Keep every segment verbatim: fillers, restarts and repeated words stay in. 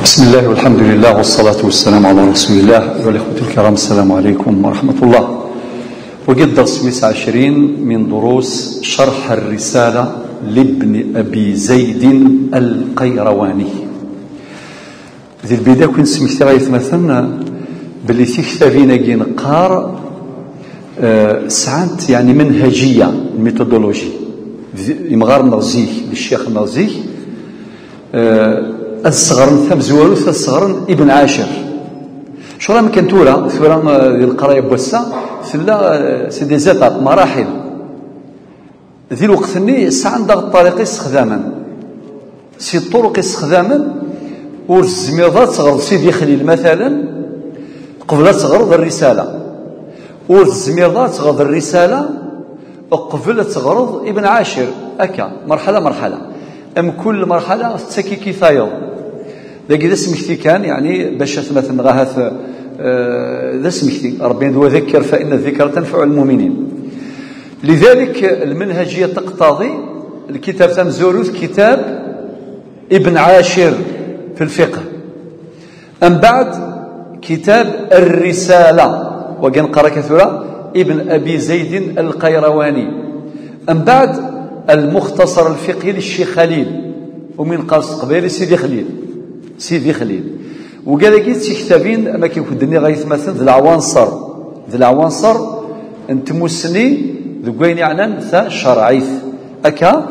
بسم الله والحمد لله والصلاة والسلام على رسول الله. أيها الإخوة الكرام، السلام عليكم ورحمة الله. وقد درس ويس عشرين من دروس شرح الرسالة لابن أبي زيد القيرواني. Di lbida, ad ken-smektiɣ ay atmaten belli tiktabin-agi neqqar, eh, sɛant, yeɛni, menhajiya, méthodologie. Di, imɣaren-nneɣ zik, di ccix-nneɣ zik, eh, ad sɣren tamezwarut, ad sɣren Ibn Ɛacir. Ccɣel am kan tura, tura, eh, di leqraya n wass-a, tella, eh, c'est des étapes, maraḥil. Di lweqt-nni, sɛan daɣ ṭṭariq i ssexdamen. Si ṭṭuruq i ssexdamen, ur tezmireḍ ad teɣreḍ Sidi Xlil, matalan, qbel ad teɣreḍ Rrisala. Ur tezmireḍ ad teɣreḍ Rrisala qbel ad teɣreḍ Ibn Ɛacir. Akka, merḥala, merḥala. Mkul merḥala tettakiki tayeḍ. Dagi d asmekti kan, yeɛni, bac atmaten-nneɣ ahat, eh, d asmekti. Ṛebbi yenna-d: "وذكر فإن الذكرى تنفع المؤمنين". لذلك المنهجية تقتضي الكتاب تمزوروث، كتاب ابن عاشر في الفقه. أم بعد كتاب الرسالة، وكان قرأ كثيرا ابن أبي زيد القيرواني. أم بعد المختصر الفقهي للشيخ خليل، ومن قال قبيل سيدي خليل، سيدي خليل. وقال لك تكتبين أما كيف الدنيا غيث مثلا ذ العناصر، ذ العناصر أن تمسني ذ وين يعنى ثا شرعيث. أكا،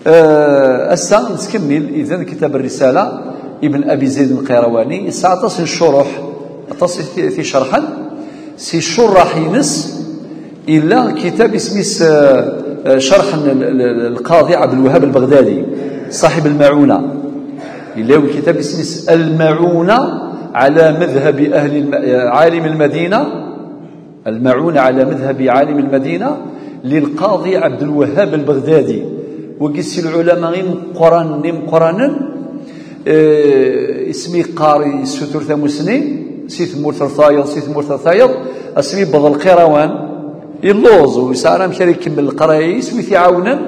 آه، أسا نتكمل إذن كتاب الرسالة ابن أبي زيد القيرواني، يسعى تصل الشروح، تصل في، في شرحا، سي الشراح ينس، إلا كتاب اسمه س-، آه، شرح ال-، ال-، ال-، القاضي عبد الوهاب البغدادي صاحب المعونة. إلا هو كتاب اسمه س-، المعونة على مذهب أهل الم-، آه، عالم المدينة، المعونة على مذهب عالم المدينة للقاضي عبد الوهاب البغدادي. وقس العلماء مقرن، مقرن، آه، اسمي قاري ستر ثمسني، سي ثمور ثرثايض، سي ثمور ثرثايض، اسمي بض القيروان. يلوز ويسعى مشان يكمل القرايس ويتعاونن،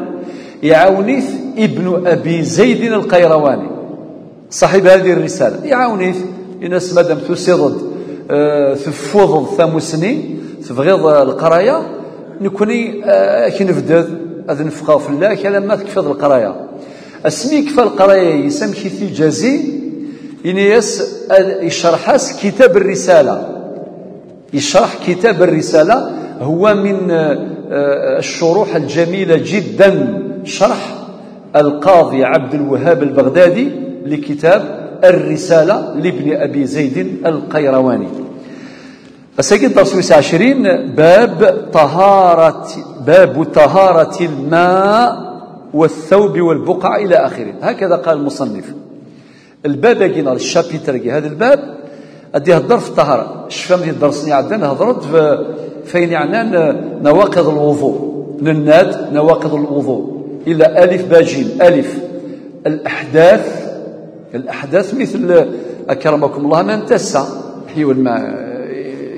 يعاونيث ابن أبي زيد القيرواني. صاحب هذه الرسالة يعاونيث، إنس مادام تسيضد، آه، تفوضد ثمسني، تبغيض القراية، نكوني، آه، كي نبدد، هذا نفقه في الله، كلام ما تكفيض القراية. اسمي كفى القراية يسمى كي في جازي، إنيس، آه، يشرح اس كتاب الرسالة. يشرح كتاب الرسالة، هو من، آه، آه، الشروح الجميلة جدا، شرح القاضي عبد الوهاب البغدادي لكتاب الرسالة لابن أبي زيد القيرواني. أساكي الدرس ويس عشرين، باب طهارة، باب طهارة الماء والثوب والبقع إلى آخره، هكذا قال المصنف. الباب أجينا الشابيتر أجي هذا الباب أدي هدر في الطهارة. شفا من الدرس نعدن هضرت في فين يعنان نواقض الوضوء، نناد نواقض الوضوء إلى ألف باجين. ألف، الأحداث، الأحداث مثل أكرمكم الله من تسع حيو الماء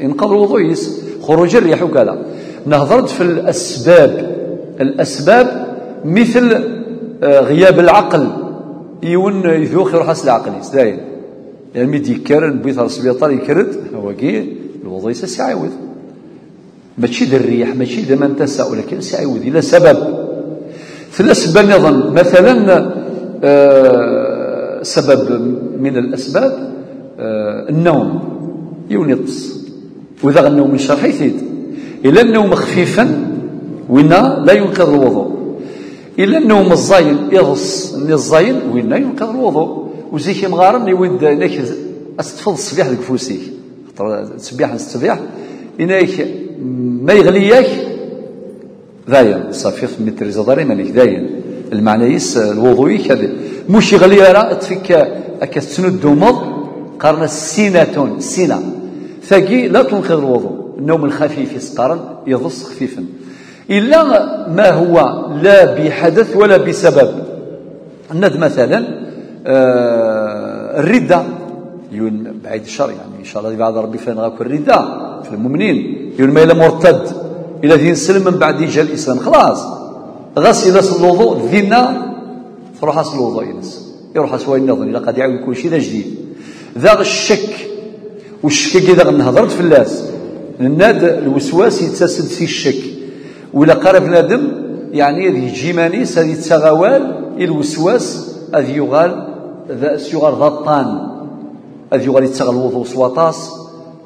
ينقض الوضوء يس خروج الريح وكذا. نهضرت في الأسباب، الأسباب مثل، آه، غياب العقل، يون يذوخ يروح أس العقل يس دايم. يعني مي ديكر نبيت على السبيطار يكرد، هو كي الوضوء يس يعاود. ماشي ذا الريح، ماشي ذا من تسع، ولكن سيعاود إلى سبب. ثلاث سبب نظن، مثلا، آه، سبب من الأسباب، آه، النوم، يونيطس. وإذا النوم من شرحيثيد، إلا النوم خفيفا وإنا لا ينقض الوضوء، إلا النوم الزاين يغص الزاين وإنا ينقض الوضوء. وزيك مغارن يود إنك أستفض الصبيح ديك فوسيك. خاطر التسبيح، التسبيح، إنك ما يغليك، داين، صافي، ميتريزا داري مالك، داين. المعنى يس، الوضوء يك هذا. مش يغلي راه تفك، هكا تسند دومض، قرن السيناتون، السينة. ثقي لا تنقذ الوضوء، النوم الخفيف يسقرن، يضص خفيفا. إلا ما هو لا بحدث ولا بسبب. الند مثلا، آه، الردة، يون بعيد الشر، يعني إن شاء الله يبعد ربي فين غاكو الردة في المؤمنين، يون ما إلا مرتد، إلا ذي نسلم من بعد يجي الإسلام، خلاص. غسل الوضوء ذينا، تروح أصل الوضوء ينس، يروح أسوأ النظر، إلا قد يعاود كل شيء ذا جديد. Daɣ ccek, u ccek-agi daɣen nehḍer-d fell-as, nenna-d lweswas yettas-d si ccek. U ilaq ara bnadem, yeɛni, ad yeǧǧ iman-is, ad yettaɣ awal i lweswas, ad yuɣal d, s yuɣal d aṭṭan, ad yuɣal yettaɣ lwuḍu s waṭas,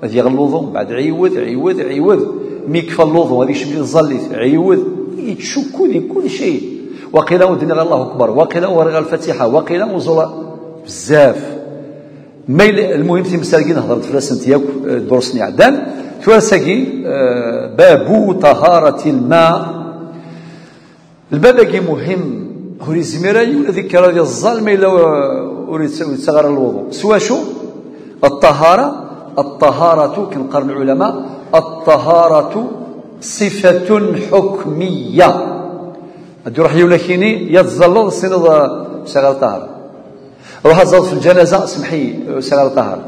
ad yaɣ lwuḍu, mbeɛd ɛiwed, ɛiwed, ɛiwed. Mi yekfa lwuḍu, ad yecbi tẓallit, ɛiwed. Yettcukku di kulci. Waqila ur d-nniɣ Allahu Akbar, waqila ur ɣriɣ Lfatiḥa, waqila ur ẓureɣ, bezzaf. Ma yella, lmuhim, timsal-agi nehḍer-d fell-asent yakk, eh, ddurs-nni iɛeddan. Tura ass-agi, eh, babu taharati lma. Lbab-agi muhim, ur yezmir ara yiwen ad ikker ad iẓẓal ma yella, eh, ur yett-, ur yettaɣ ara lwuḍu. S wacu? Ṭṭahara, ṭṭaharatu, akken qqaren lɛulama, ṭṭaharatu sifatun ḥukmiya. Ad d-iruḥ yiwen ad k-yini, ya tẓalleḍ, tessineḍ, eh, ur sɛiɣ ara ṭṭahara. Ruḥ ad tẓalleḍ fi lǧanaza, semḥ-iyi, ur sɛiɣ ara ṭṭahara.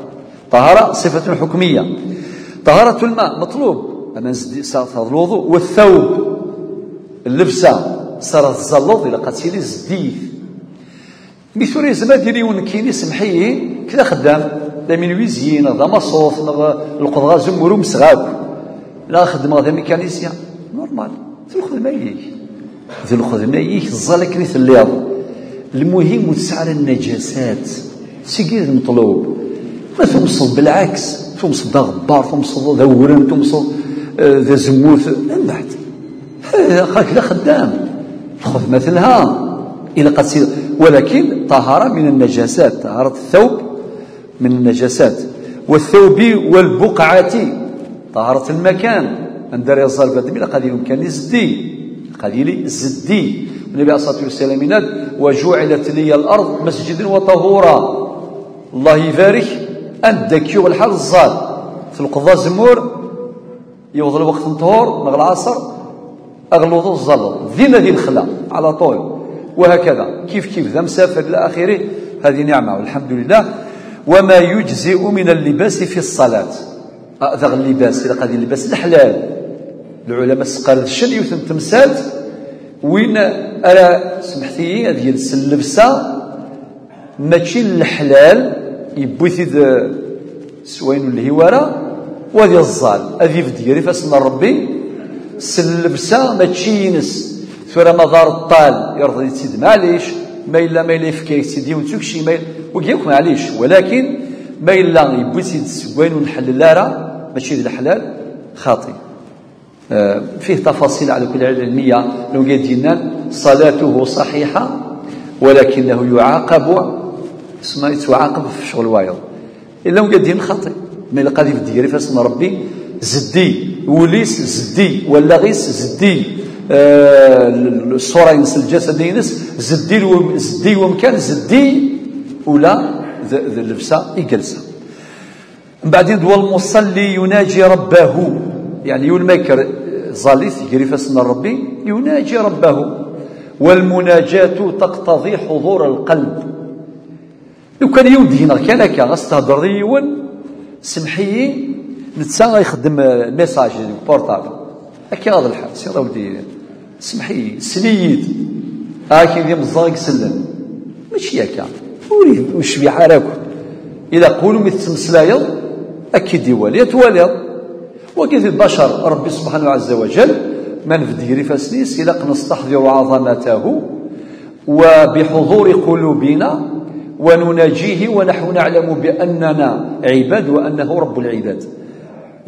Ṭṭahara sifatun ḥukmiya. Ṭaharatu lma, meṭlub. Aman zeddi, s ara teɣreḍ lwuḍu. Wa thawb, llebsa, s ara tẓalleḍ, ilaq ad tili zeddit. Mi tura yezmer ad yili yiwen nekkini, semḥ-iyi, nekk d axeddam, d aminwizyi, neɣ d amaṣut, neɣ leqḍeɣ azemmur umseɣ akk, neɣ xeddmeɣ d amikanisyan. Normal. D lxedma-ik. D lxedma-ik, ẓẓal akken i telliḍ. Lmuhim, ur tesɛi ara nnajasat. Sigi d lmeṭlub. Ma tumseḍ belɛaks, tumseḍ d aɣebbar, tumseḍ d awren, tumseḍ, eh, d azemmur, mbeɛd, eh, axak d axeddam. Lxedma telha. Ilaq ad tt-, walakin ṭahara min nnajasat, ṭaharat thawb, من النجاسات. والثوب والبقعة، طهارة المكان. Anda ara iẓẓal bnadem, ilaq ad yili umkan-nni zeddi. Ilaq ad yili zeddi. Nnbi ɛalayhi ṣṣalatu wassalam yenna-d: وجعلت لي الأرض مسجدا وطهورا. Allah ibarek, anda k-yuɣ lḥal ẓẓal. Tleqḍeḍ azemmur, yewweḍ lweqt n ṭṭhur neɣ lɛaṣer, aɣ lwuḍu tẓalleḍ. Dinna di lexla, ɛla ṭul. Wahakada, kif kif, d amsafer, ila axiri, hadi niɛma, walḥamdulillah. وما يجزئ من اللباس في الصلاة. Ah, daɣ llibas, ilaq ad yili llibas leḥlal. Lɛulama sqerdcen yiwet n temsalt, win ara, semḥet-iyi, ad yels llebsa mačči n leḥlal, yewwi-t-id, eh, s wayen ur lhi wara, u ad iẓẓal, ad ibedd gar ifassen n Ṛebbi s llebsa mačči ines. Tura ma d areṭṭal, irḍel-itt-id, maɛlic, ma yella, ma yella yefka-yak-tt-id yiwen d tukci, ma yella, wagi akk maɛlic, walakin ma yella yewwi-tt-id seg wayen ur nḥellel ara, mačči d leḥlal, xaṭi. آه، فيه تفاصيل على كل حال علمية. Llan wid yennan: صلاته صحيحة ولكنه يعاقب، اسمه يتعاقب في شغل وايض. Llan wid yennan xaṭi. Ma ilaq ad ibedd gar ifassen n Ṛebbi, zeddi, wul-is zeddi, wallaɣ-is zeddi, آه، ṣṣura-ines, lǧasad-ines zeddi, lwem-, zeddi wemkan, zeddi ula d, d llebsa i yelsa. Mbeɛd yenna-d: والمصلي يناجي ربه. Yeɛni yiwen ma yekker, eh, ẓẓal-it, gar ifassen n Ṛebbi, يناجي ربه. والمناجاة تقتضي حضور القلب. Lukan yiwen d-yenɣ kan akka, ɣas thedreḍ i yiwen, semḥ-iyi, netta ixeddem, eh, message deg portable. Akka ad lḥal, siɣ a wldi, semḥ-iyi, sel-iyi-d. Akin d imeẓẓaɣ i isellen. Mačči akka. Ur, ur yecbiḥ ara akk. Ilaq wul mi tettmeslayeḍ, ad k-id-iwali, ad twaliḍ. Wagi d lbacar, Ṛebbi subḥanahu ɛazza wa jall, ma nbedd gar ifassen-is, ilaq nestaḥdiru ɛaḍamatahu, وبحضور قلوبنا ونناجيه ونحن نعلم بأننا عباد وأنه رب العباد.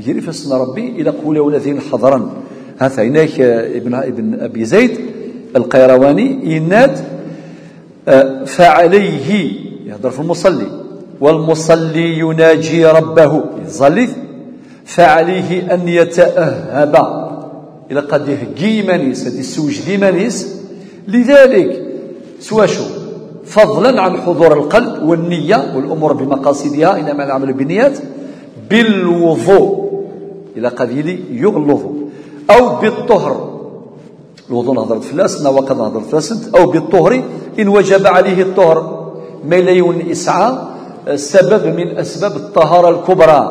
Gar ifassen n Ṛebbi, ilaq ula ula d ayen ḥeḍren. Hata, yenna-k, eh, Ibn, Ibn Abi Zayd Al-Qayrawani, yenna-d, eh, فعليه, yehder f lmuṣalli, والمصلي يناجي ربه, yettẓallit, فعليه أن يتأهب. Ilaq ad iheggi iman-is, ad yessewjed iman-is. لذلك, s wacu? فضلا عن حضور القلب والنية والأمور بمقاصدها، إنما الأعمال بالنيات، بالوضوء. Ilaq ad yili yuɣ lwuḍu. أو بالطهر. Lwuḍu nehḍer-d fell-as, nnawaqid nehḍer-d fell-asent. أو بالطهر إن وجب عليه الطهر. Ma yella yiwen isɛa, eh, sabab min asbab ṭṭahara lkubra.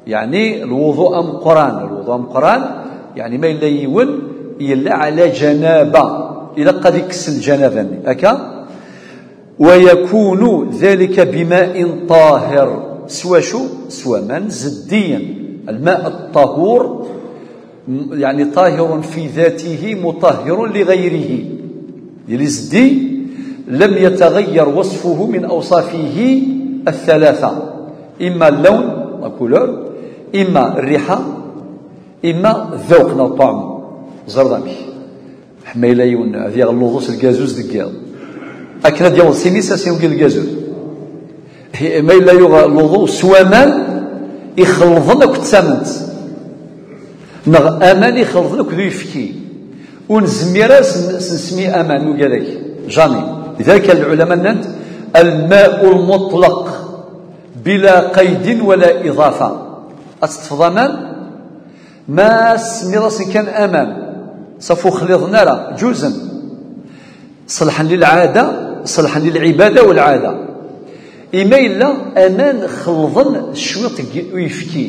Yeɛni lwuḍu ameqqran, lwuḍu ameqqran, yeɛni ma yella yiwen yella ɛla ǧanaba, ilaq ad ikkes lǧanaba-nni, akka? ويكون ذلك بماء طاهر. S wacu? S waman zeddiyen. الماء الطهور، م-، يعني طاهر في ذاته مطهر لغيره. Yili zeddi, لم يتغير وصفه من أوصافه الثلاثة، إما اللون، la couleur، إما الريحة، إما الذوق neɣ الطعم. Ẓer amek. Ma yella yiwen ad yaɣ luḍu s lgazuz deg yiḍ, akken ad yaweḍ s imis ad s-yawgi lgazuz. Ma yella yuɣ luḍu s waman ixelḍen akked tament, neɣ aman ixelḍen akked uyefki, ur nezmir ara s-, s-, nesmi aman, ugadak, jamais. لذلك العلماء nnan-d: الماء المطلق بلا قيد ولا إضافة. Ad teṭṭfeḍ aman, ma tesmiḍ-asen kan aman, ṣafi ur xliḍen ara, ǧuzen. Ṣelḥen lilɛada, ṣelḥen lilɛibada walɛada. Ima yella aman xelḍen cwiṭ n uyefki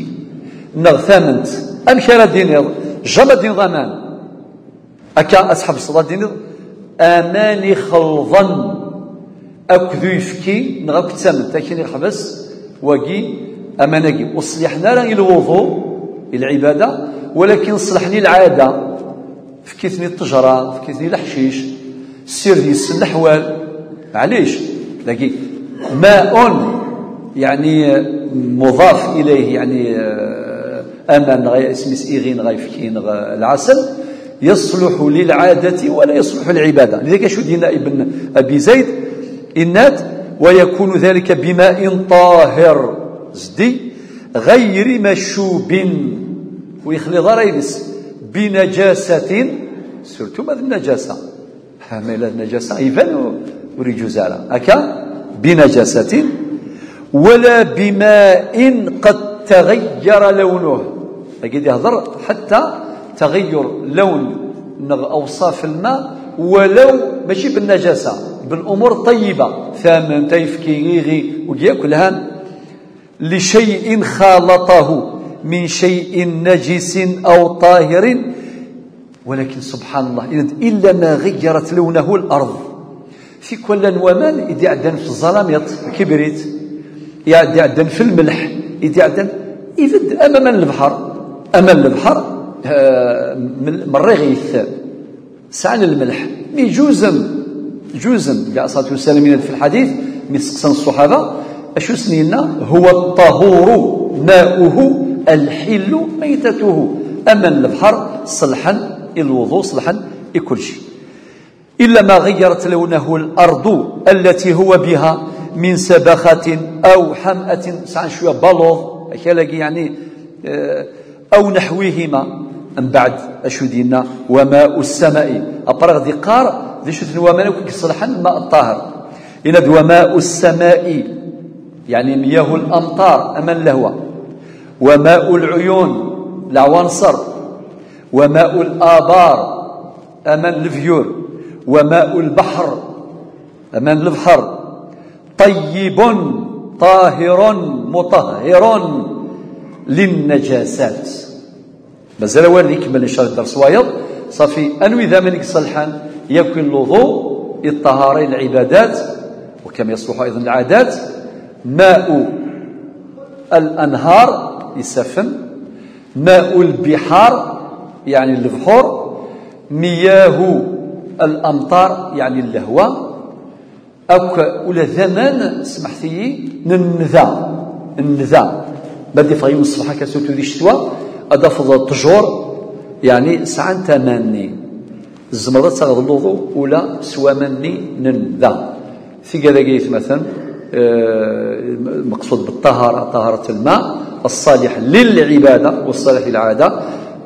neɣ tament, amek ara d-tiniḍ? Jamais ad d-tiniḍ aman. Akka ad tḥebseḍ ad d-tiniḍ aman ixelḍen akked uyefki neɣ akked tament, akken iḥbes wagi aman-agi. Ur ṣliḥen ara i lwuḍu, i lɛibada, walakin ṣelḥen i lɛada. Efk-iten i ṭṭejra, efk-iten i leḥcic, ssired yes-sen leḥwal. Maɛlic, dagi, ماء, يعني مضاف إليه, يعني, eh, aman, neɣ isem-is iɣi, neɣ ayefki, neɣ, eh, lɛasel, يصلح للعادة ولا يصلح للعبادة. لذلك acu d-yenna Ibn Abi Zayd, yenna-d: ويكون ذلك بماء طاهر, zeddi, غير مشوب, ur yexliḍ ara yid-s, بنجاسة, surtout ma d nnajasa. Ha, ma yella d nnajasa, iban ur, ur iǧuz ara. Akka, بنجاسة ولا بماء قد تغير لونه. Agi d-ihder حتى تغير لون neɣ أوصاف الماء, ولو ماشي بالنجاسة, بالأمور الطيبة, tament, ayefki, iɣi, wigi akk lhan. لشيء خالطه من شيء نجس أو طاهر، ولكن سبحان الله, إلا ما غيرت لونه الأرض. Tikwal llan waman i d-iɛeddan fi zzalamiṭ, kibrit, i d-iɛeddan fi lmelḥ, i d-iɛeddan, ibedd am aman n lebḥer. Aman n lebḥer, eh, mel-, merriɣit. Sɛan lmelḥ, mi ǧuzen, ǧuzen, deg aṣatu wassalam yenna-d fi lḥadit, mi seqsan ṣṣuḥaba, acu sen-yenna? هو الطهور ماؤه الحل ميتته. Aman n lebḥer ṣelḥen i lwuḍu, ṣelḥen i kulci. إلا ما غيرت لونه الأرض التي هو بها من سبخة أو حمأة, sɛan cwiya baluḍ, akal-agi, yeɛni, eh, أو نحوهما. Mbeɛd, acu d-yenna? وماء السماء. Après ad d-iqqar d acu-ten waman akk i iṣelḥen, الماء الطاهر. Yenna-d: وماء السماء, يعني مياه الأمطار, aman n lehwa. وماء العيون, leɛwanṣer. وماء الآبار, aman n lebyur. وماء البحر, aman n lebḥer. طيب طاهر مطهر للنجاسات. Mazal awal ikemmel, ncallah, ders wayeḍ. Ṣafi, anwi d aman i iṣelḥen yakk i lwuḍu, i ṭṭahara, i lɛibadat, وكما يصلح أيضا العادات. ماء الأنهار, isaffen. ماء البحار, يعني lebḥur. مياه الأمطار, يعني lehwa. Akk ula d aman, smeḥt-iyi, n nnda, nnda. Ma d-iffeɣ yiwen ṣṣbeḥ akka, surtout di ccetwa, ad d-tafeḍ ṭṭjur, yeɛni sɛant aman-nni. Tzemreḍ ad taɣeḍ luḍu ula s waman-nni n nnda. Tigad-agi, aytmaten, eh, meqsud بالطهارة، طهارة الماء الصالح للعبادة والصالح للعادة،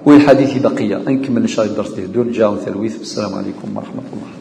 والحديث بقية. Ad nkemmel, ncallah, deg dders d-iteddun. Ǧǧiɣ-awen talwit. Assalamu ɛalaykum wa raḥmatu llah.